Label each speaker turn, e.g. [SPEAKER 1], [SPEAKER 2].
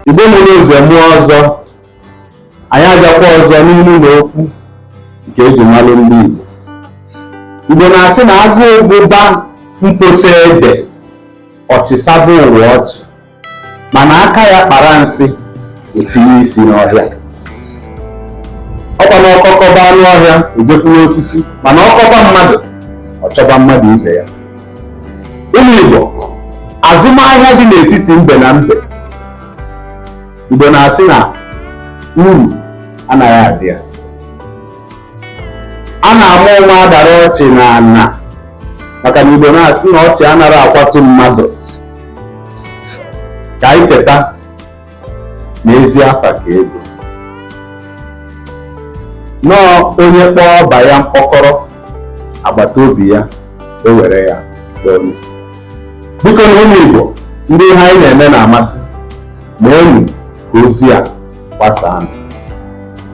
[SPEAKER 1] Igbo mụrụ nze mụọ ọzọ, anyị abịakwa ọzọ n'ilu na okwu nke eji malụ ndị Igbo. Igbo na-asị na agụụ gụba mpote ede, ọ chịsaba ụwa ọchị, mana aka ya kpara nsị, o tinye isi n'ọhịa. Ọkwa na ọkọ kọba anụ ọhịa, o jekwuru osisi, mana ọ kọba mmadụ, ọ chọba mmadụ ibe ya. Ụmụ Igbo, azụmahịa dị n'etiti mbe na mbe, Igbo na-asị na uru anaghị adị ya. A na-ama ụma adara ọchị na ana, maka na Igbo na-asị na ọchị anaghị akwatu mmadụ. Ka anyị cheta na ezi afa ka ego. Nọọ onye kpọọ ọba ya mkpọkọrọ, agbata obi ya ewere ya kpọrọ. Biko na ụmụ Igbo, ndị ihe anyị na-eme na-amasị, meenụ ka ozi a gbasaa.